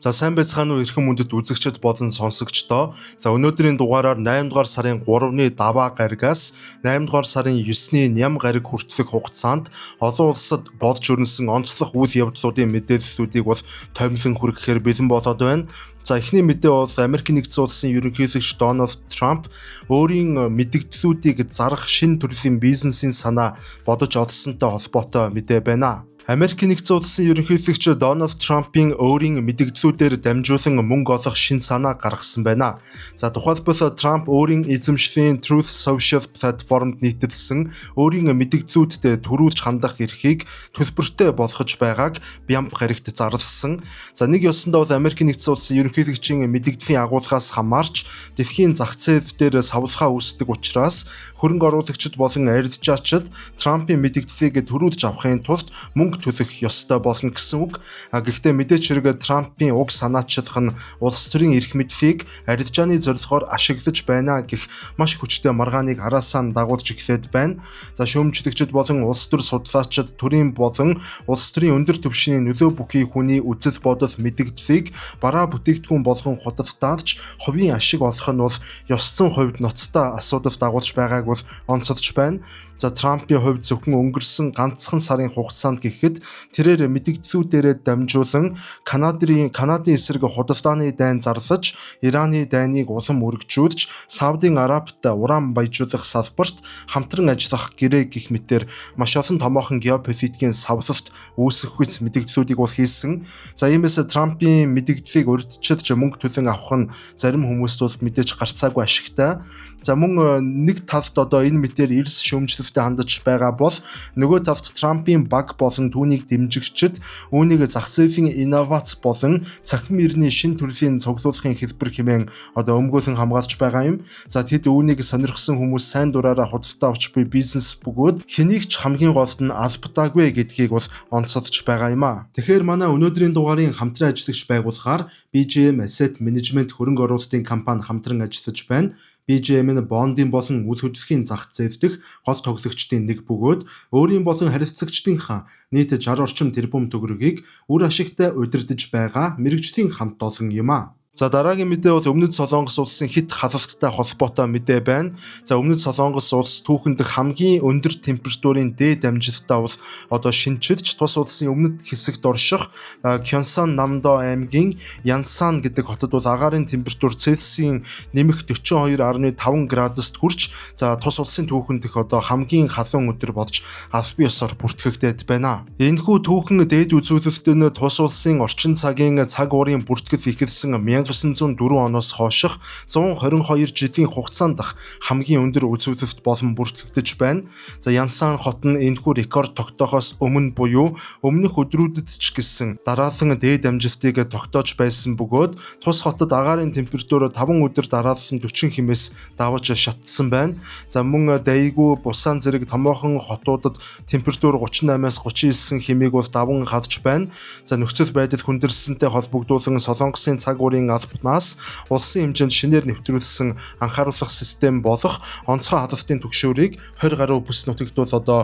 За, сайн байцгаана уу, эрхэм хүндэт үзэгчид болон сонсогчдоо. За, өнөөдрийн дугаараар 8 дугаар сарын 3-ны даваа гаригаас 8 дугаар сарын 9-ний ням гариг хүртэлх хугацаанд олон улсад болж өрнөсөн онцлог үйл явдлуудын мэдээллүүдийг бол томилон хүргэхээр бэлэн болоод байна. За, эхний мэдээ бол Америк нэгдсэн улсын ерөнхийлөгч Дональд Трамп өөрийн мэдэгдлүүдийг зарах шинэ төрлийн бизнесийн санаа бодож олсонтой холбоотой мэдээ байна. Америк нэгдсэн улсын ерөнхийлөгч Дональд Трампын өөрийн мэдэгдлүүдээр дамжуулан мөнгө олох шинэ санаа гаргасан байна. За, тухайлбал, Трамп өөрийн эзэмшлийн Truth Social платформд нийтэлсэн өөрийн мэдэгдлүүдтэй түрүүлж хандах эрхийг төлбөртэй болгож байгааг бямба гарагт зарласан. За, нэг ёсондоо бол Америк нэгдсэн улсын ерөнхийлөгчийн мэдэгдлийн агуулгаас хамаарч дэлхийн зах зээл дээр савлахаа үүсдэг учраас хөрөнгө оруулагчид болон арилжаачид Трампын мэдэгдлийг түрүүлж авахын тулд мөнгө төлөх ёстой болно гэсэн үг. А гэхдээ мэдээч хэрэг Трампын уг санаачлах нь улс төрийн эрх мэдлийг арилжааны зорилгоор ашиглаж байна гэх маш хүчтэй маргааныг араасаа дагуулж эхлээд байна. За, шүүмжлэгчид болон улс төр судлаачид төрийн болон улс төрийн өндөр түвшний нөлөө бүхий хүний үзэл бодол, мэдэгдлийг бараа бүтээгдэхүүн болгон худалдаалж хувийн ашиг олох нь бол ёс зүйн хувьд ноцтой асуудал дагуулж байгааг бол онцолж байна. За, Трампын хувьд зөвхөн өнгөрсөн ганцхан сарын хугацаанд гэхэд тэрээр мэдэгдлүүдээрээ дамжуулан Канадын эсрэг худалдааны дайн зарлаж, Ираны дайныг улам өргөжүүлж, Саудын Арабт уран баяжуулах салбарт хамтран ажиллах гэрээ гэх мэтээр маш олон томоохон геополитикийн савлалт үүсгэхүйц мэдэгдлүүдийг бол хийсэн. За, иймээс Трампын мэдэгдлийг урьдчилж мөнгө төлөн авах нь зарим хүмүүст бол мэдээж гарцаагүй ашигтай. За, мөн нэг талд одоо энэ мэтээр эрс шүүмжлэлтэй хандаж байгаа бол нөгөө талд Трампын баг болон түүнийг дэмжигчид үүнийг зах зээлийн инновац болон цахим эрхний шинэ төрлийн цуглуулгын хэлбэр хэмээн одоо өмгөөлөн хамгаалж байгаа юм. За, тэд үүнийг сонирхсон хүмүүс сайн дураараа худалдаа авч буй бизнес бөгөөд хэнийг ч хамгийн голд нь албадаагүй гэдгийг бол онцолж байгаа юм а. Тэгэхээр манай өнөөдрийн дугаарын хамтран ажиллагч байгууллагаар BGM Asset Management хөрөнгө оруулалтын компани хамтран ажиллаж байна. BGM нь бондын болон үл хөдлөхийн зах зээл дэх гол тоглогчдын нэг бөгөөд өөрийн болон харилцагчдынхаа нийт 60 орчим тэрбум төгрөгийг үр ашигтай удирдах байгаа мэргэжлийн хамт олон юм а. За, дараагийн мэдээ бол Өмнөд Солонгос улсын хэт халалттай холбоотой мэдээ байна. За, Өмнөд Солонгос улс түүхэн дэх хамгийн өндөр температурын дээд амжилтаа бол одоо шинэчилж, тус улсын өмнөд хэсэгт орших Кёнсан Намдо аймгийн Янсан гэдэг хотод бол агаарын температур Цельсийн нэмэх 42.5 градуст хүрч, за, тус улсын түүхэн дэх одоо хамгийн халуун өдөр болж албан ёсоор бүртгэгдээд байна. Энэхүү түүхэн дээд үзүүлэлт нь тус улсын орчин цагийн цаг уурын бүртгэл эхэлсэн 1904 оноос хойших 122 жилийн хугацаанд хамгийн өндөр үзүүлэлт болон бүртгэгдэж байна. За, Янсан хот нь энэхүү рекорд тогтоохоос өмнө буюу өмнөх өдрүүдэд ч гэсэн дараалан дээд амжилтыг тогтоож байсан бөгөөд тус хотод агаарын температур 5 өдөр дараалан 40 хэмээс даваж шатсан байна. За, мөн Дайгу, Бусан зэрэг томоохон хотуудад температур 38-аас 39 хэмийг бол даван хавж байна. За, нөхцөл байдал хүндэрсэнтэй холбогдуулан Солонгосын цаг уурын албанаас улсын хэмжээнд шинээр нэвтрүүлсэн анхааруулах систем болох онцгой халалтын түгшүүрийг 20 гаруй бүс нутагт бол одоо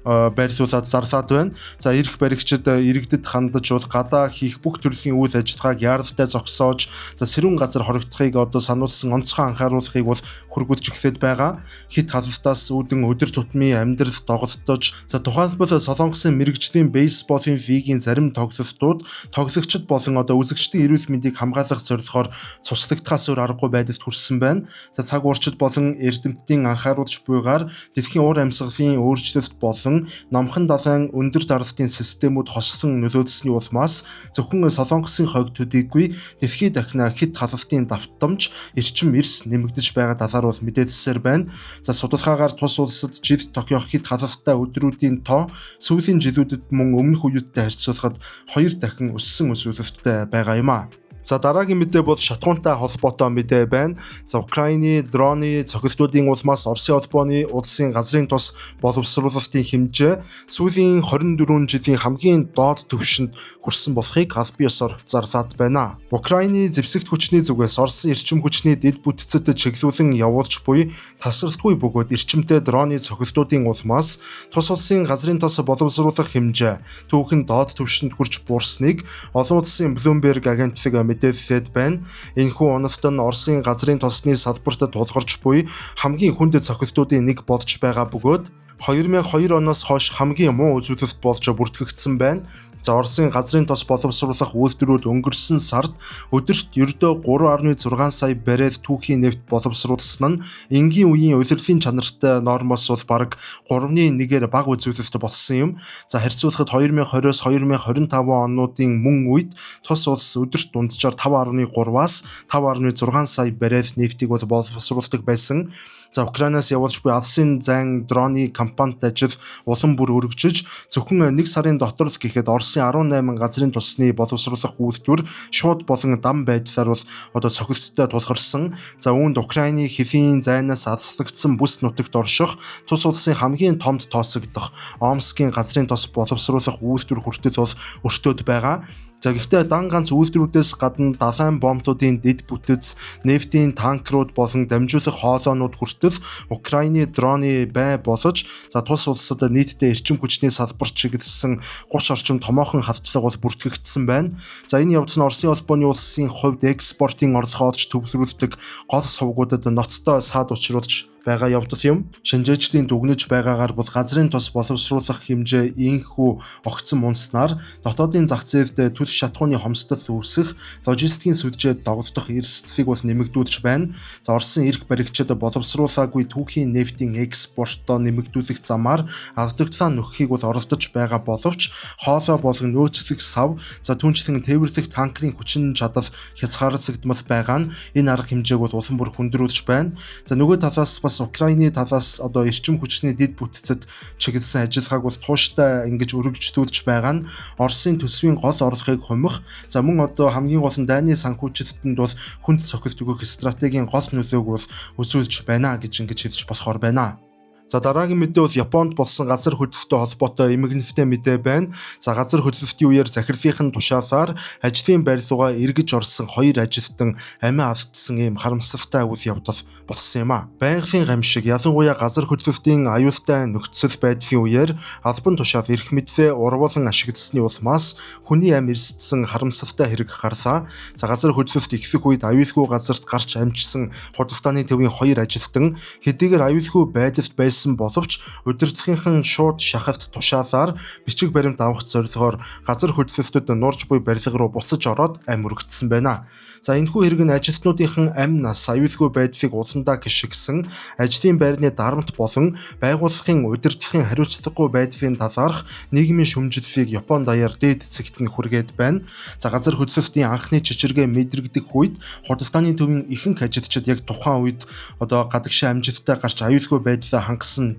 байрлуулад зарлаад байна. За, эрх баригчид иргэдэд хандаж бол гадаа хийх бүх төрлийн үйл ажиллагааг яаралтай зогсоож, за, сэрүүн газар хоригдохыг одоо сануулсан онцгой анхааруулгыг бол хүргүүлж эхлээд байгаа. Хэт халалтаас үүдэн өдөр тутмын амьдрал доголдож, за, тухайлбал, Солонгосын мэргэжлийн бейсболын лигийн зарим тоглолтууд тоглогчид болон одоо үзэгчдийн эрүүл мэндийг хамгаалах зорилгоор цуслагдахаас өөр аргагүй байдалд хүрсэн байна. За, цаг уурчид болон эрдэмтдийн анхааруулж буйгаар дэлхийн уур амьсгалын өөрчлөлт болон номхон далайн өндөр даралтын системүүд хослон нөлөөлсөний улмаас зөвхөн Солонгосын хойг төдийгүй дэлхий дахина хэт халалтын давтамж эрчим эрс нэмэгдэж байгаа талаар бол мэдээлсээр байна. За, судалгаагаар тус улсад жилд тохиох хэт халалттай өдрүүдийн тоо сүүлийн жилүүдэд мөн өмнөх үеүүдтэй харьцуулахад хоёр дахин өссөн үзүүлэлттэй байгаа юм а. За, дараагийн мэдээ бол шатахуунтай холбоотой мэдээ байна. За, Украины дроны цохилтуудын улмаас Оросын холбооны улсын газрын тос боловсруулалтын хэмжээ сүүлийн 24 жилийн хамгийн доод түвшинд хүрсэн болохыг албан ёсоор зарлаад байна. Украины зэвсэгт хүчний зүгээс Оросын эрчим хүчний дэд бүтцэд чиглүүлэн явуулж буй тасралтгүй бөгөөд эрчимтэй дроны цохилтуудын улмаас тус улсын газрын тос боловсруулах хэмжээ түүхэн доод түвшинд хүрч буурсныг олон улсын Bloomberg агентлаг мэдээлээд байна. Энэхүү уналт нь Оросын газрын тосны салбарт тулгарч буй хамгийн хүнд цохилтуудын нэг болж байгаа бөгөөд 2002 оноос хойш хамгийн муу үзүүлэлт болж бүртгэгдсэн байна. За, Оросын газрын тос боловсруулах үйлдвэрүүд өнгөрсөн сард өдөрт ердөө 3.6 сая баррел түүхийн нефть боловсруулсан нь энгийн үеийн улирлын чанартай нормоос бол бараг 3.1-ээр бага үзүүлэлт болсон юм. За, харьцуулахад 2020-оос 2025 онуудын мөн үед тус улс өдөрт дунджаар 5.3-аас 5.6 сая баррел нефтийг бол боловсруулдаг байсан. За, Украинаас явуулж буй алсын зайн дроны кампанит ажил улам бүр өргөжиж, зөвхөн нэг сарын дотор л гэхэд Оросын 18 газрын тосны боловсруулах үйлдвэр шууд болон дам байдлаар бол одоо цохилттой тулгарсан. За, үүнд Украины хэлийн зайнаас алслагдсан бүс нутагт орших тус улсын хамгийн томд тооцогдох Омскийн газрын тос боловсруулах үйлдвэр хүртэл бол өртөөд байгаа. За, гэхдээ дан ганц үйлдвэрүүдээс гадна далайн бомбуудын дэд бүтэц, нефтийн танкерууд болон дамжуулах хоолоонууд хүртэл Украины дроны бай болж, за, тус улсад нийтдээ эрчим хүчний салбарт чиглэсэн 30 орчим томоохон халдлага бол бүртгэгдсэн байна. За, энэ явдал нь Оросын холбооны улсын хувьд экспортын орлогоо олж төвлөрүүлдэг гол сувгуудад ноцтой саад учруулж байгаа явдал юм. Шинжээчдийн дүгнэж байгаагаар бол газрын тос боловсруулах хэмжээ ийнхүү огцон унснаар дотоодын зах зээлд түл шатахууны хомсдол үүсэх, логистикийн сүлжээ догдох эрсдлийг бол нэмэгдүүлж байна. За, Оросын эрх баригчид боловсруулаагүй түүхийн нефтийн экспортоо нэмэгдүүлэх замаар алдагдлаа нөхөхийг бол оролдож байгаа боловч хоолой болон нөөцлөх сав, за, түүнчлэн тээвэрлэх танкерын хүчин чадал хязгаарлагдмал байгаа нь энэ арга хэмжээг бол улам бүр хүндрүүлж байна. За, нөгөө талаас бас Украины талаас одоо эрчим хүчний дэд бүтцэд чиглэсэн ажиллагааг бол тууштай ингэж өргөжлүүлж байгаа нь Оросын төсвийн гол орлогыг хумих, за, мөн одоо хамгийн гол нь дайны санхүүжилтэнд бол хүнд цохилт өгөх стратегийн гол нөлөөг бол үзүүлж байна гэж ингэж хэлж болохоор байна. За, дараагийн мэдээ бол Японд болсон газар хөдлөлттэй холбоотой эмгэнэлтэй мэдээ байна. За, газар хөдлөлтийн үеэр захирлынхын тушаалаар ажлын байр руугаа эргэж орсон хоёр ажилтан амиа алдсан ийм харамсалтай үйл явдал болсон юм а. Байгалийн гамшиг, ялангуяа газар хөдлөлтийн аюултай нөхцөл байдлын үеэр албан тушаал эрх мэдлээ урвуулан ашигласны улмаас хүний амь эрсдсэн харамсалтай хэрэг гарлаа. За, газар хөдлөлт эхлэх үед аюулгүй газарт гарч амжсан худалдааны төвийн хоёр ажилтан хэдийгээр аюулгүй байдалд байсан боловч удирдлагынхан шууд шахалт тушаалаар бичиг баримт авах зорилгоор газар хөдлөлтөд нурж буй барилга руу буцаж ороод амь өргөдсөн байна. За, энэхүү хэрэг нь ажилтнуудынхан амь нас, аюулгүй байдлыг уландаа гიშгсэн ажлын байрны дарамт болон байгууллагын удирдлагын хариуцлагагүй байдлын талаарх нийгмийн шүүмжлэлийг Япон даяар дээд цэгт нь хүргээд байна. За, газар хөдлөлтийн анхны чичиргээ мэдрэгдэх үед худалдааны төвийн ихэнх ажилчид яг тухайн үед одоо гадагшаа амжилттай гарч аюулгүй байдлаа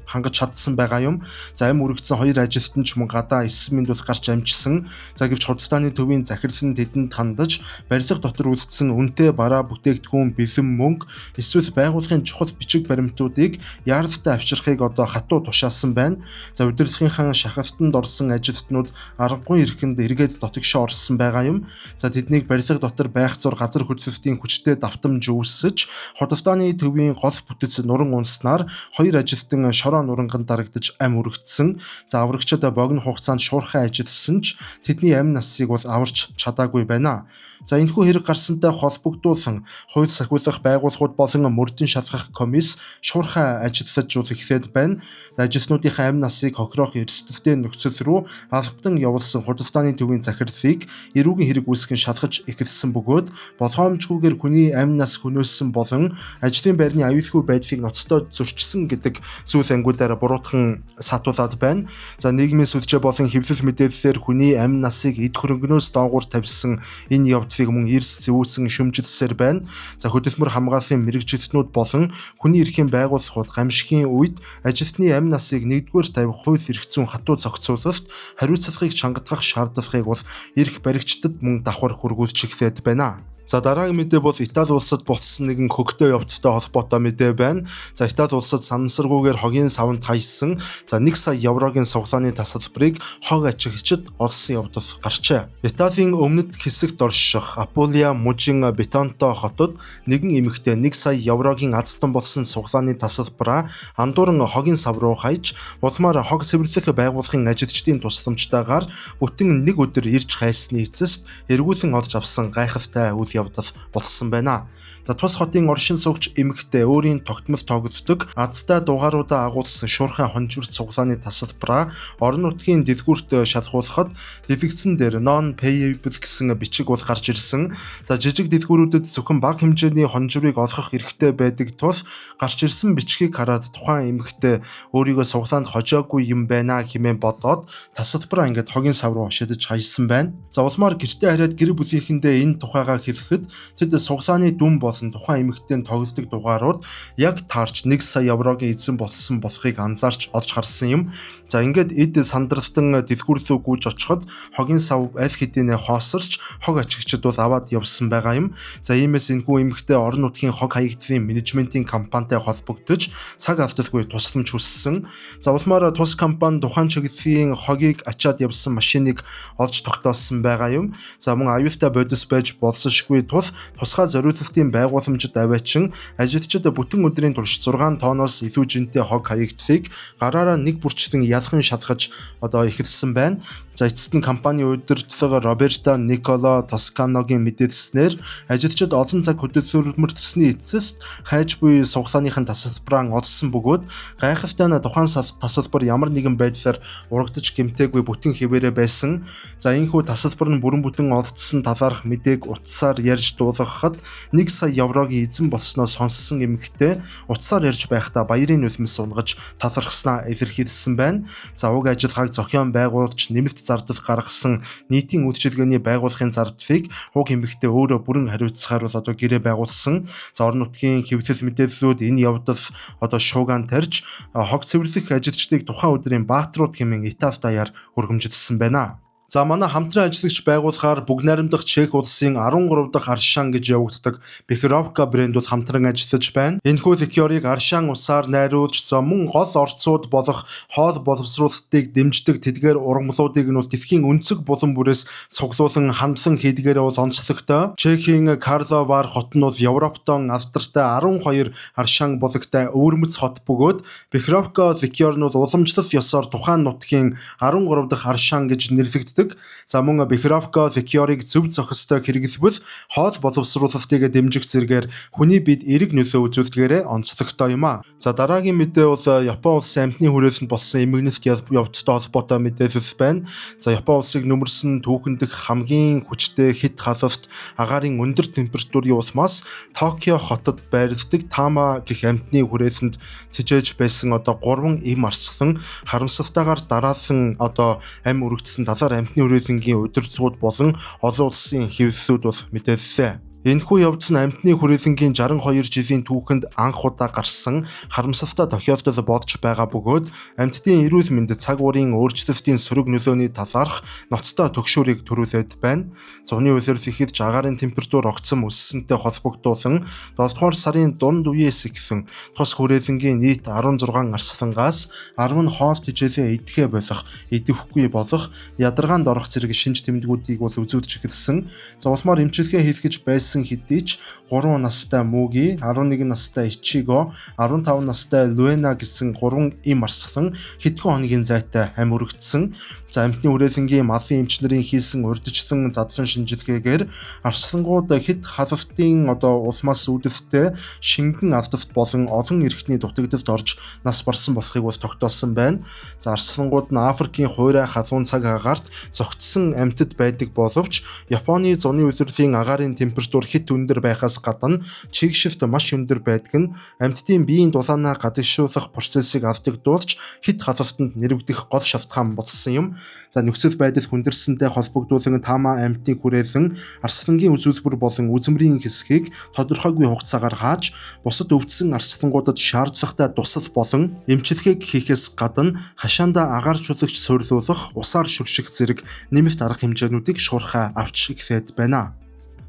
хангаж чадсан байгаа юм. За, амь өргөдсөн хоёр ажилтан ч мөн гадаа 9 минут бол гарч амжсан. За, гэвч худалдааны төвийн захирал нь тэдэнд хандаж барилга дотор үлдсэн үнэтэй бараа бүтээгдэхүүн, бэлэн мөнгө эсвэл байгууллагын чухал бичиг баримтуудыг яаралтай авчрахыг одоо хатуу тушаасан байна. За, удирдлагынхаа шахалтанд орсон ажилтнууд аргагүй эрхэнд эргээд дотогшоо орсон байгаа юм. За, тэднийг барилга дотор байх зур газар хөдлөлтийн хүчтэй давтамж үүсэж, худалдааны төвийн гол бүтэц нуран унснаар хоёр ажилтан шороо нуранганд дарагдаж амь өргөдсөн. За, аврагчид богино хугацаанд шуурхай ажилласан ч тэдний амь насыг бол аварч чадаагүй байна. За, энэхүү хэрэг гарсантай холбогдуулан хууль сахиулах байгууллагууд болон мөрдөн шалгах комисс шуурхай ажиллаж бол эхлээд байна. За, ажилтнуудынхаа амь насыг хохироох эрсдэлтэй нөхцөл рүү албадан явуулсан худалдааны төвийн захирлыг эрүүгийн хэрэг үүсгэн шалгаж эхэлсэн бөгөөд болгоомжгүйгээр хүний амь нас хөнөөссөн болон ажлын байрны аюулгүй байдлыг ноцтой зөрчсөн гэдэг зүйл ангиудаар буруутхан сатуулаад байна. За, нийгмийн сүлжээ болон хэвлэл мэдээллээр хүний амь насыг эд хөрөнгнөөс доогуур тавьсан энэ явдлыг мөн эрс зэвүүцэн шүмжилсээр байна. За, хөдөлмөр хамгааллын мэргэжилтнүүд болон хүний эрхийн байгууллагууд гамшигын үед ажилтны амь насыг нэгдүгээр тавих хууль эрх зүйн хатуу зохицуулалт, хариуцлагыг чангадгах шаардлагыг бол эрх баригчдад мөн давхар хүргүүлж эхлээд байна. За, дараагийн мэдээ бол Итали улсад болсон нэгэн хөгтэй явдалтай холбоотой мэдээ байна. За, Итали улсад санамсаргүйгээр хогийн савнд хаясан, за, 1 сая еврогийн суглааны тасалбарыг хог ачигчид олсон явдал гарчээ. Италийн өмнөд хэсэгт орших Апулия мужийн Битонто хотод нэгэн эмэгтэй 1 сая еврогийн азтан болсон суглааны тасалбараа андууран хогийн сав руу хаяж, улмаар хог цэвэрлэх байгууллагын ажилчдын тусламжтайгаар бүтэн нэг өдөр ирж хайсны эцэст эргүүлэн олж авсан гайхалтай үйл явдал болсон байна. За, тус хотын оршин суугч эмэгтэй өөрийн тогтмол тоогддог азтай дугааруудаа агуулсан шуурхай хонжварт суглааны тасалбараа орон нутгийн дэлгүүрт шалгуулахад дэлгэцэн дээр non payable гэсэн бичиг бол гарч ирсэн. За, жижиг дэлгүүрүүдэд зөвхөн бага хэмжээний хонжврыг олгох эрхтэй байдаг тул гарч ирсэн бичгийг хараад тухайн эмэгтэй өөрийгөө суглаанд хожоогүй юм байна хэмээн бодоод тасалбараа ингээд хогийн сав руу шидэж хаясан байна. За, улмаар гэртээ хараад гэр бүлийнхэндээ энэ тухайгаа хэлэхэд тэд суглааны дүн болон тухайн эмэгтэй тоглодог дугаарууд яг таарч 1 сая еврогийн эзэн болсон болохыг анзаарч олж харсан юм. За, ингээд эд сандралтан дэлгүүр рүү гүйж очиход хогийн сав аль хэдийнэ хоосорч хог ачигчид бол аваад явсан байгаа юм. За, иймээс энэхүү эмэгтэй орон нутгийн хог хаягдлын менежментийн компанитай холбогдож цаг алдалгүй тусламж хүссэн. За, улмаар тус компани тухайн чиглэлийн хогийг ачаад явсан машиныг олж тогтоосон байгаа юм. За, мөн аюултай бодис байж болсошгүй тул тусгай зориулалтын байгууламжид аваачин ажилчид бүтэн өдрийн турш 6 тонноос илүү жинтэй хог хаягдлыг гараараа нэг бүрчлэн ялхан шалгаж одоо эхэлсэн байна. За, эцэст нь компани удирдлага Роберто Николо Тосканогийн мэдээлснээр ажилчид олон цаг хөдөлмөрлөсний эцэст хайж буй суглааныхын тасалбараа олсон бөгөөд гайхалтай нь тухайн тасалбар ямар нэгэн байдлаар урагдаж гэмтээгүй бүтэн хэвээрээ байсан. За, энэхүү тасалбар нь бүрэн бүтэн олдсон талаарх мэдээг утсаар ярьж дуулгахад 1 сая еврогийн эзэн болсноо сонссон эмэгтэй утсаар ярьж байхдаа баярын нулимс унгаж талархснаа илэрхийлсэн байна. За, уг ажиллагааг зохион байгуулж нэмэлт зардал гаргасан нийтийн үйлчилгээний байгууллагын зардлыг уг эмэгтэй өөрөө бүрэн хариуцахаар бол одоо гэрээ байгуулсан. За, орон нутгийн хэвлэл мэдээллүүд энэ явдал одоо шуугаан тарьж хог цэвэрлэх ажилчдыг тухайн өдрийн баатрууд хэмээн Итали даяар өргөмжилсөн байна. За, манай хамтран ажиллагч байгууллагаар бүгд найрамдах Чех улсын 13 дахь Аршаан гэж явагддаг Бехеровка брэнд бол хамтран ажиллаж байна. Энэхүү ликерыг Аршаан усаар найруулж, за, мөн гол орцууд болох хоол боловсруулалтыг дэмждэг тэдгээр ургамлуудыг нь бол дэлхийн өнцөг булан бүрээс цуглуулан хандлан хийдгээрээ бол онцлогтой. Чехийн Карловар хот нь бол Европтон алдартай 12 Аршаан булагтай өвөрмөц хот бөгөөд Бехеровка ликер нь бол уламжлал ёсоор тухайн нутгийн 13 дахь Аршаан гэж нэрлэгддэг. За, мөн Бехеровка ликерыг зөв зохистой хэрэглэвэл хоол боловсруулалтыг дэмжих зэрэгээр хүний биед эерэг нөлөө үзүүлдгээрээ онцлогтой юм а. За, дараагийн мэдээ бол Япон улсын амьтны хүрээлэнд болсон эмгэнэлт явдалтай холбоотой мэдээлэл байна. За, Япон улсыг нүмерсэн түүхэн дэх хамгийн хүчтэй хэт халалт агаарын өндөр температурын улмаас Токио хотод байрладаг Тама гэх амьтны хүрээлэнд тижээж байсан одоо 3 эм арслан харамсалтайгаар дараалан одоо амь өргөдсөн талаар амьтны хүрээлэнгийн удирдлагууд болон олон улсын хэвлэлүүд бол мэдээллээ. Энэхүү явдал нь амьтны хүрээлэнгийн 62 жилийн түүхэнд анх удаа гарсан харамсалтай тохиолдол болж байгаа бөгөөд амьтдын эрүүл мэндэд цаг уурын өөрчлөлтийн сөрөг нөлөөний талаарх ноцтой түгшүүрийг төрүүлээд байна. Зуны улирал ихэд агаарын температур огцом өссөнтэй холбогдуулан 7 дугаар сарын дунд үеэс эхлэн тус хүрээлэнгийн нийт 16 арслангаас 10 нь хоол тэжээлээ идэхээ болох, идэвхгүй болох, ядаргаанд орох зэрэг шинж тэмдгүүдийг бол үзүүлж эхэлсэн. За, улмаар эмчилгээ хийлгэж байсан хэдий ч 3 настай Мөги, 11 настай Ичиго, 15 настай Луэна гэсэн 3 эм арслан хэдхэн хоногийн зайтай амь өргөдсөн. За, амьтны хүрээлэнгийн малын эмч нарын хийсэн урьдчилан задлан шинжилгээгээр арслангууд хэт халалтын одоо улмаас үүдэлтэй шингэн алдалт болон олон эрхтний дутагдалд орж нас барсан болохыг бол тогтоосон байна. За, арслангууд нь Африкийн хуурай халуун цаг агаарт зохицсон амьтад байдаг боловч Японы зуны улирлын агаарын температур хэт өндөр байхаас гадна чийгшилт маш өндөр байдаг нь амьтдын биеийн дулаанаа гадагшуулах процессыг алдагдуулж хэт халалтанд нэрвэгдэх гол шалтгаан болсон юм. За, нөхцөл байдал хүндэрсэнтэй холбогдуулан Тама амьтныг хүрээлэн арслангийн үзүүлбэр болон үзмрийн хэсгийг тодорхойгүй хугацаагаар хааж бусад өвдсөн арслангуудад шаардлагатай тусал болон эмчилгээг хийхээс гадна хашаандаа агаарчуулагч суйрлуулах, усаар шүрших зэрэг нэмэлт арга хэмжээнүүдийг шуурхай авч эхлээд байна.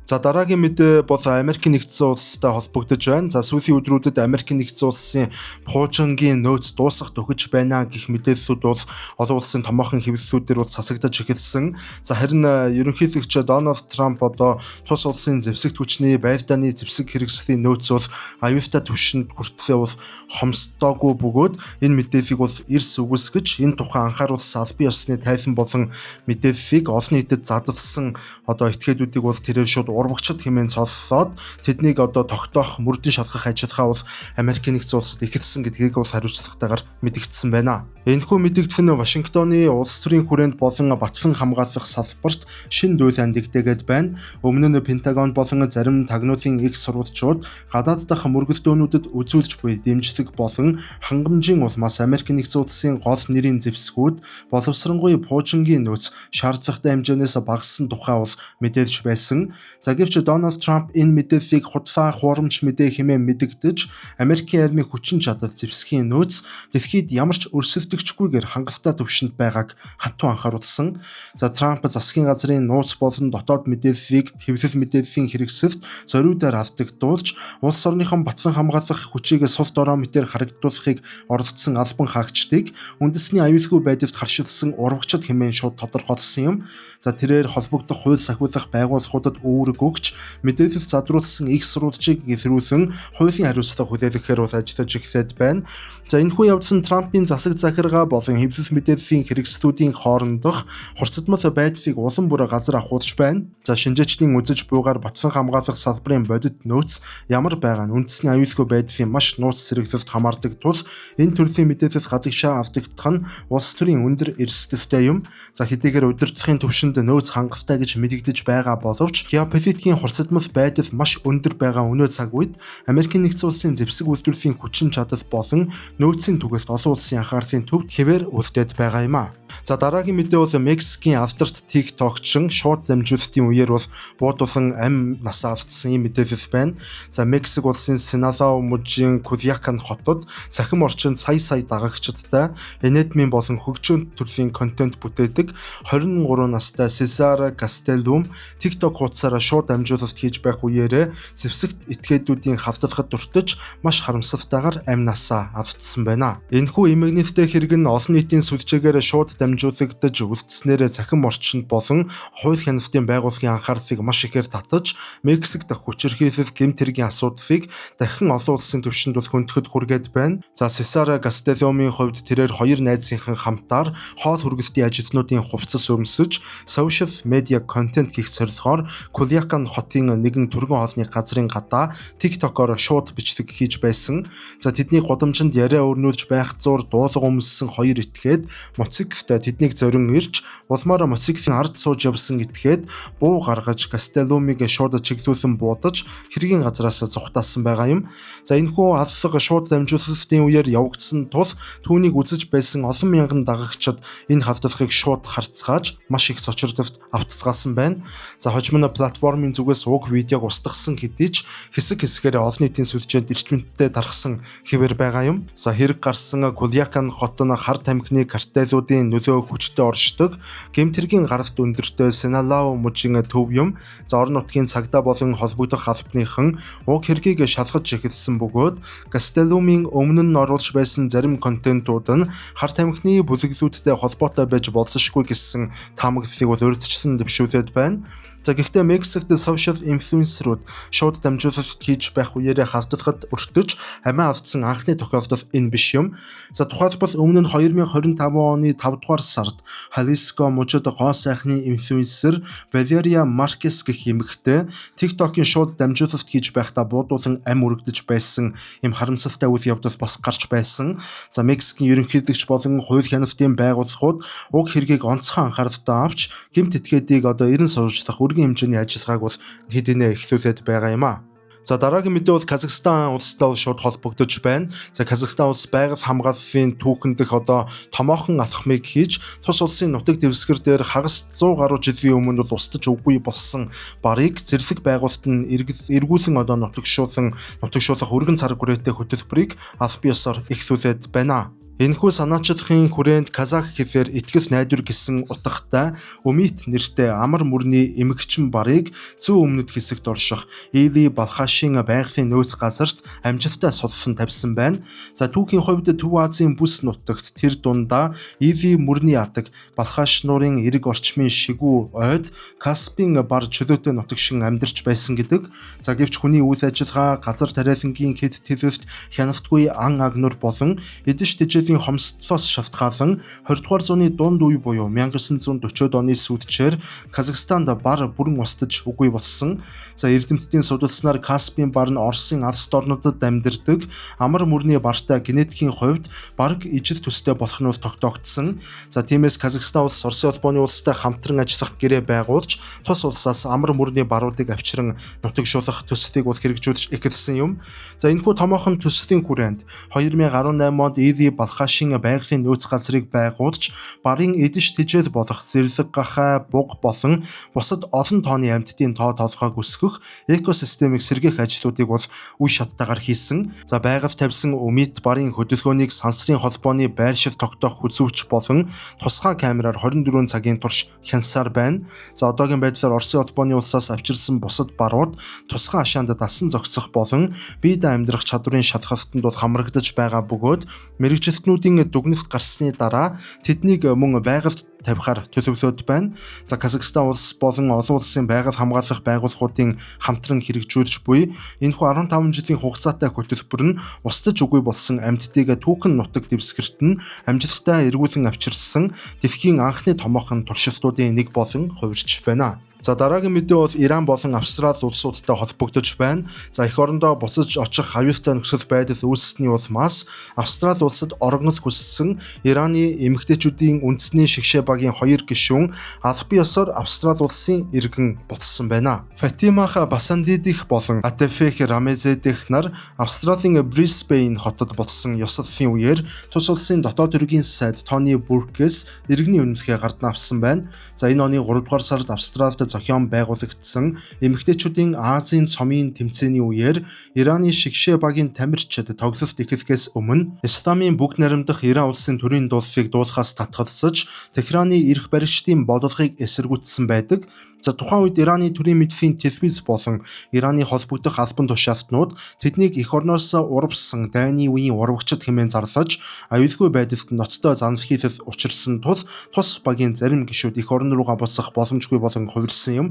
За, дараагийн мэдээ бол Америкийн Нэгдсэн Улстай холбогдож байна. За, сүүлийн өдрүүдэд Америкийн Нэгдсэн Улсын пуужингийн нөөц дуусах дөхөж байна гэх мэдээллүүд бол олон улсын томоохон хэвлэлүүдээр бол цацагдаж эхэлсэн. За, харин ерөнхийлөгч Дональд Трамп одоо тус улсын зэвсэгт хүчний байрдааны зэвсэг хэрэгслийн нөөц бол аюултай түвшинд хүртлээ бол хомсдоогүй бөгөөд энэ мэдээллийг бол эрс үгүйсгэж, энэ тухай анхааруулсан албан ёсны тайлан болон мэдээллийг олон нийтэд задлсан одоо этгээдүүдийг бол тэрээр шууд урвагчид хэмээн цоллоод, тэднийг одоо тогтоох, мөрдөн шалгах ажиллагаа бол Америкийн Нэгдсэн Улсад эхэлсэн гэдгийг бол хариуцлагатайгаар мэдэгдсэн байна. Энэхүү мэдэгдэл нь Вашингтоны улс төрийн хүрээнд болон батлан хамгаалах салбарт шинэ дуулаан дэгдээгээд байна. Өмнө нь Пентагон болон зарим тагнуулын их сурвалжууд гадаад дахь мөргөлдөөнүүдэд үзүүлж буй дэмжлэг болон хангамжийн улмаас Америк Нэгдсэн Улсын гол нэрийн зэвсгүүд, боловсронгүй пуужингийн нөөц шаардлагатай хэмжээнээс багассан тухай бол мэдээлж байсан. За, гэвч Дональд Трамп энэ мэдээллийг худлаа, хуурамч мэдээ хэмээн мэдэгдэж, Америкийн армийн хүчин чадал, зэвсгийн нөөц дэлхийд ямар ч өрсөлдөгчгүйгээр хангалттай түвшинд байгааг хатуу анхааруулсан. За, Трамп засгийн газрын нууц болон дотоод мэдээллийг хэвлэл мэдээллийн хэрэгсэлд зориудаар алдагдуулж, улс орныхон батлан хамгаалах хүчийг сул дорой мэтээр харагдуулахыг оролдсон албан хаагчдыг үндэсний аюулгүй байдалд харшилсан урвагчид хэмээн шууд тодорхойлсон юм. За, тэрээр холбогдох хууль сахиулах байгууллагуудад үүрэг өгч, мэдээлэл задруулсан их сурвалжийг илрүүлэн хуулийн хариуцлага хүлээлгэхээр бол ажиллаж эхлээд байна. За, энэхүү явдал нь Трампын засаг захиргаа болон хэвлэл мэдээллийн хэрэгслүүдийн хоорондох хурцдмал байдлыг улам бүр газар авахулж байна. За, шинжээчдийн үзэж буйгаар батлан хамгаалах салбарын бодит нөөц ямар байгаа нь үндэсний аюулгүй байдлын маш нууц сэргэлэлд хамаардаг тул энэ төрлийн мэдээлэл гадагшаа авдагдах нь улс төрийн өндөр эрсдэлтэй юм. За, хэдийгээр удирдлагын төвшөнд нөөц хангалттай гэж мэдэгдэж байгаа боловч геополитикийн хурцдмал байдал маш өндөр байгаа өнөө цаг үед Америкийн Нэгдсэн Улсын зэвсэг үйлдвэрлэлийн хүчин чадал болон нөөцийн түгэлт олон улсын анхаарлын төвд хэвээр үлдээд байгаа юм а. За, дараагийн мэдээ бол Мексикийн алдарт TikTok-чин шууд дамжуулалтын үеэр бол буудулан амь насаа алдсан ийм мэдээлэл байна. За, Мексик улсын Синалоа мужийн Кульякан хотод цахим орчинд сая сая дагагчдтай инээдмийн болон хөгжөөн төрлийн контент бүтээдэг 23 настай Сесар Кастелум TikTok хуудасаараа шууд дамжуулалт хийж байх үеэрээ зэвсэгт этгээдүүдийн хавталхад дуртаж, маш харамсалтайгаар амь насаа алдсан байна. Энэхүү эмгэнэлтэй хэрэг нь олон нийтийн сүлжээгээр шууд дамжуулагдаж үлдснээр цахим орчинд болон хууль хяналтын байгууллагын анхаарлыг маш ихээр татаж, Мексик дахь хүчирхийлэл, гэмт хэргийн асуудлыг дахин олон улсын түвшинд бол хөндөөхөд хүргээд байна. За, Сесар Гастелумын хувьд тэрээр хоёр найзынхан хамтаар хоол хүргэлтийн ажилтнуудын хувцас өмсөж, social media content хийх зорилгоор Кульякан хотын нэгэн түргэн хоолны газрын гадаа TikTok-оор шууд бичлэг хийж байсан. За, тэдний гудамжинд яриа өрнүүлж байх зуур дуулга өмссөн хоёр этгээд мотоциклтэй тэднийг зорин ирж, улмаараа мотоциклийн ард сууж явсан этгээд буу гаргаж, Гастелумыг шууд чиглүүлэн буудаж, хэргийн газраас зугатаасан байгаа юм. За, энэхүү аллага шууд дамжуулалтын үеэр явагдсан тул түүнийг үзэж байсан олон мянган дагагчид энэ хавтлагыг шууд харцгааж, маш их цочролд автцгаасан байна. За, хожим нь платформын зүгээс уг видеог устгасан хэдий ч хэсэг хэсгээрээ олон нийтийн сүлжээнд эрч мэндтэй тархсан хэвээр байгаа юм. За, хэрэг гарсан Кульякан хот нь хар тамхины картелуудын нөлөө хүчтэй оршдог, гэмт хэргийн гаралт өндөртэй Синалао мужийн төв юм. За, орон нутгийн цагдаа болон холбогдох албаныхан уг хэргийг шалгаж эхэлсэн бөгөөд Гастелумын өмнө нь оруулж байсан зарим контентууд нь хар тамхины бүлэглүүдтэй холбоотой байж болзошгүй гэсэн таамаглалыг бол урьдчилан дэвшүүлээд байна. За, гэхдээ Мексикт social influencer-ууд шууд дамжуулалт хийж байх үеэрээ хавтлагад өртөж амиа алдсан анхны тохиолдол энэ биш юм. За, тухайлбал, өмнө нь 2025 оны 5 дугаар сард Халиско мужид гоо сайхны инфлюенсер Валерия Маркес гэх эмэгтэй TikTok-ийн шууд дамжуулалт хийж байхдаа буудуулан амь өргөдөж байсан ийм харамсалтай үйл явдал бас гарч байсан. За, Мексикийн ерөнхийлөгч болон хууль хяналтын байгууллагууд уг хэргийг онцгой анхааралтай авч, гэмт этгээдийг одоо эрен сурвалжлах өргөн хэмжээний ажиллагааг бол хэдийнэ эхлүүлээд байгаа юм а. За, дараагийн мэдээ бол Казахстан улстай шууд холбогдож байна. За, Казахстан улс байгаль хамгааллын түүхэн дэх одоо томоохон алхмыг хийж, тус улсын нутаг дэвсгэр дээр хагас 100 гаруй жилийн өмнө бол устж үгүй болсон барыг зэрлэг байгуулалт нь эргүүлэн одоо нутагшуулан нутагшуулах өргөн цаг хүрээтэй хөтөлбөрийг аль биесоор эхлүүлээд байна. Энэхүү санаачлахын хүрээнд казах хэлээр итгэл найдвар гэсэн утгатай Өмит нэртэй амар мөрний эмэгчин барыг зүүн өмнөд хэсэгт орших Или Балхашийн байгалийн нөөц газарт амжилттай суллан тавьсан байна. За түүхийн хувьд Төв Азийн бүс нутагт тэр дундаа Или мөрний адаг Балхаш нуурын эрэг орчмын шигүү ойд Каспийн бар чөлөөтэй нутагшин амьдарч байсан гэдэг. За гэвч хүний үйл ажиллагаа, газар тариалангийн хэд төлөлт, хяналтгүй ан агнуур болон эдэж тэжээлийн хомсдлоос шалтгаалan 20 дугаар зууны дунд үе буюу 1940-од оны сүүлчээр Казахстанд бар бүрэн устж үгүй болсон. За эрдэмтдийн судалснаар Каспийн бар нь Оросын алс дорнодод амьдардаг амар мөрний бартай генетикийн хувьд бараг ижил төстэй болох нь бол тогтоогдсон. За тиймээс Казахстан улс Оросын холбооны улстай хамтран ажиллах гэрээ байгуулж тус улсаас амар мөрний баруудыг авчран нутагшуулах төслийг бол хэрэгжүүлж эхэлсэн юм. За энэхүү томоохон төслийн хүрээнд 2018 онд Или Балхашийн байгалийн нөөц газрыг байгуулж барын эдэж тэжээл болох зэрлэг гахай, буг болон бусад олон тооны амьтдын тоо толгойг өсгөх экосистемийг сэргээх ажлуудыг бол үе шаттайгаар хийсэн. За байгаль тавьсан Өмит барын хөдөлгөөнийг сансрын холбооны байршил тогтоох хүзүүч болон тусгай камераар 24 цагийн турш хянсаар байна. За одоогийн байдлаар Оросын холбооны улсаас авчирсан бусад барууд тусгай ашаанд дасан зохицох болон бие даан амьдрах чадварын шалгалтанд бол хамрагдаж байгаа бөгөөд мэргэжилтнүүдийн дүгнэлт гарсны дараа тэднийг мөн байгальд тавихаар төлөвлөд байна. За Казахстан улс болон олон улсын байгаль хамгаалах байгууллагуудын хамтран хэрэгжүүлж буй энэхүү 15 жилийн хугацаатай хөтөлбөр нь устж үгүй болсон амьтдыг түүхэн нутаг дэвсгэрт нь амжилттай эргүүлэн авчирсан дэлхийн анхны томоохон туршилтуудын нэг болон хувирч байна. За дараагийн мэдээ бол Иран болон Австрали улсуудтай холбогдож байна. За эх орондоо буцаж очих аюултай нөхцөл байдал үүссэний улмаас Австрали улсад оргонол хүссэн Ираны эмэгтэйчүүдийн үндэсний шигшээ багийн 2 гишүүн албан ёсоор Австрали улсын иргэн болсон байна. Фатимах Басандидих болон Атефех Рамезедих нар Австралийн Брисбейн хотод болсон ёслолын үеэр тус улсын дотоод хэргийн сайд Тони Буркээс иргэний үнэмлэхээ гардан авсан байна. За энэ оны 3 дугаар сард Австралид зохион байгуулагдсан эмэгтэйчүүдийн Азийн цомын тэмцээний үеэр Ираны шигшээ багийн тамирчид тоглолт эхлэхээс өмнө Исламын бүгд найрамдах Иран улсын төрийн дуулалыг дуулахаас татгалзаж Техраны эрх баригчдын бодлогыг эсэргүүцсэн байдаг. За тухайн үед Ираны төрийн мэдлэгийн телевиз болон Ираны холбогдох албан тушаалтнууд тэднийг эх орноос урвсан дайны үеийн урвагчид хэмээн зарлаж аюулгүй байдалд ноцтой занал хийлэл учирсан тул тус багийн зарим гишүүд эх орн руугаа буцах боломжгүй болон хувирсан юм.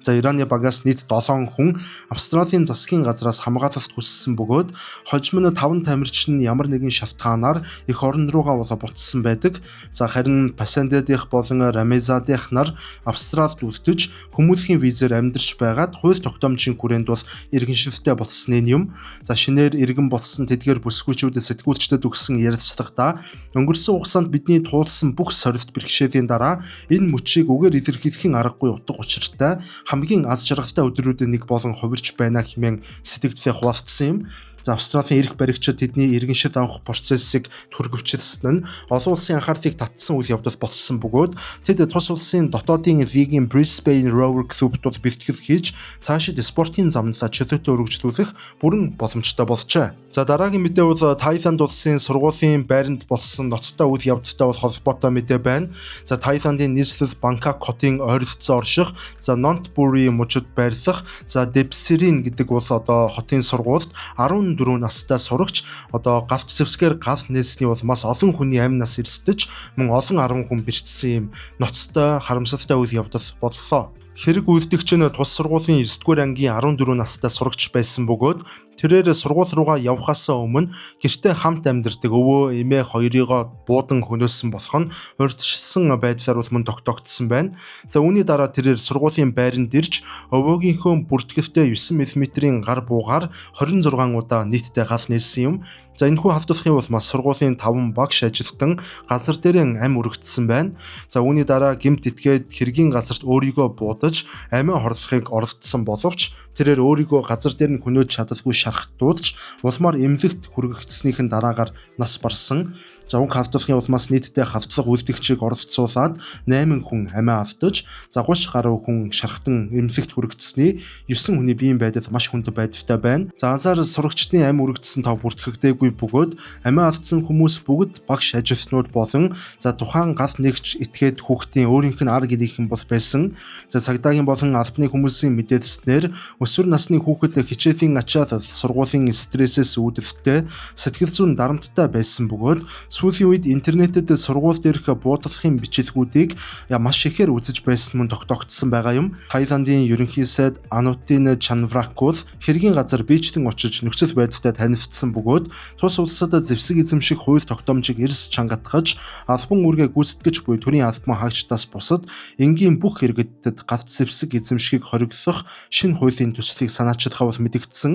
За Ираны багаас нийт 7 хүн Австралийн засгийн газраас хамгаалалт хүссэн бөгөөд хожим нь 5 тамирчин нь ямар нэгэн шалтгаанаар эх орн руугаа буцсан байдаг. За харин Пасандедих болон Рамезадих нар Австралид үлдэж хүмүүлхийн визээр амьдарч байгаад хууль тогтоомжийн хүрээнд бол иргэншилтэй болсны юм. За шинээр иргэн болсон тэдгээр бүсгүйчүүдэд сэтгүүлчдэд өгсөн ярилцлагадаа өнгөрсөн хугацаанд бидний туулсан бүх сорилт бэрхшээлийн дараа энэ мөчийг үгээр илэрхийлэхийн аргагүй утга учиртай хамгийн аз жаргалтай өдрүүдийн нэг болон хувирч байна хэмээн сэтгэлдээ хуваалцсан юм. За Австралийн эрх баригчид тэдний иргэншил авах процессыг төргөвчлсөн нь олон улсын анхаарлыг татсан үйл явдал болсон бөгөөд тэд тус улсын дотоодын лигийн Brisbane Roar клубт бол бэлтгэл хийж цаашид спортын замналаа чөлөөтэй өргөжлүүлэх бүрэн боломжтой болжээ. За дараагийн мэдээ бол Таиланд улсын сургуулийн байранд болсон ноцтой үйл явдалтай бол холбоотой мэдээ байна. За Таиландын нийслэл Бангкок хотын ойролцоо орших за Нонтбури мужид байрлах за Депсерин гэдэг бол одоо хотын сургуульд 14 настай сурагч одоо галт зэвсгээр гал нээсний улмаас олон хүний амь нас эрсдэж мөн олон 10 хүн бэртсэн юм ноцтой харамсалтай үйл явдал боллоо. Хэрэг үйлдэгч нь тус сургуулийн 9-р ангийн 14 настай сурагч байсан бөгөөд тэрээр сургууль руугаа явхаасаа өмнө гэртээ хамт амьдардаг өвөө эмээ хоёрыгоо буудан хөнөөсөн болох нь урьдчилсан байдлаар бол мөн тогтоогдсон байна. За үүний дараа тэрээр сургуулийн байранд ирж өвөөгийнхөө бүртгэлтэй 9 мм-ийн гар буугаар 26 удаа нийтдээ гал нээсэн юм. За энэхүү халдварлахын улмаас сургуулийн 5 багш ажилтан газар дээрэн ам өргөдсөн байна. За үүний дараа гэмт итгээд хэргийн газарт өөрийгөө буудаж амиа хорлохыг оролдсон боловч тэрээр өөрийгөө газар дээр нь хөнөөж чадалгүй шархтуулж улмаар эмнэлэгт хүргэгдснийхэн дараагаар нас барсан. За, уг халдлагын улмаас нийтдээ халдлага үйлдэгчийг оролцуулаад 8 хүн амиа алдаж, за, 30 гаруй хүн шархтан эмнэлэгт хүрэгдсэний 9 хүний биеийн байдал маш хүнд байдалтай байна. За, анзаар сурагчдын ам үрэгдсэн тоо бүртгэгдээгүй бөгөөд амиа алдсан хүмүүс бүгд багш ажилтнууд болон, за, тухайн гал нэгч этгээд хүүхдийн өөрийнх нь ар гэрийнхэн бол байсан. За, цагдаагийн болон албаны хүмүүсийн мэдээлснээр өсвөр насны хүүхэд хичээлийн ачаал, сургуулийн стрессээс үүдэлтэй сэтгэл зүйн дарамттай байсан бөгөөд сүүлийн үед интернетэд сургууль дээрх буудаллахын бичлэгүүдийг маш ихээр үзэж байсан мөн тогтоогдсон байгаа юм. Таиландын ерөнхий сайд Анутин Чанвракул хэргийн газар биечлэн очиж нөхцөл байдалтай танилцсан бөгөөд тус улсад зэвсэг эзэмших хууль тогтоомжийг эрс чангатгаж, албан үүргээ гүйцэтгэж буй төрийн албан хаагчдаас бусад энгийн бүх иргэдэд галт зэвсэг эзэмшихийг хориглох шинэ хуулийн төслийг санаачилгаа бол мэдэгдсэн.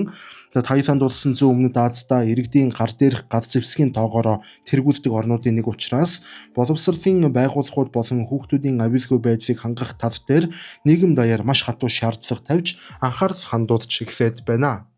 За, Таиланд улсын зүүн өмнөд Азидаа иргэдийн гар дээрх гал зэвсгийн тоогоороо тэргүүлдэг орнуудын нэг учраас боловсролын байгууллагууд болон хүүхдүүдийн аюулгүй байдлыг хангах тал дээр нийгэм даяар маш хатуу шаардлага тавьж анхаарал хандуулж эхлээд байна.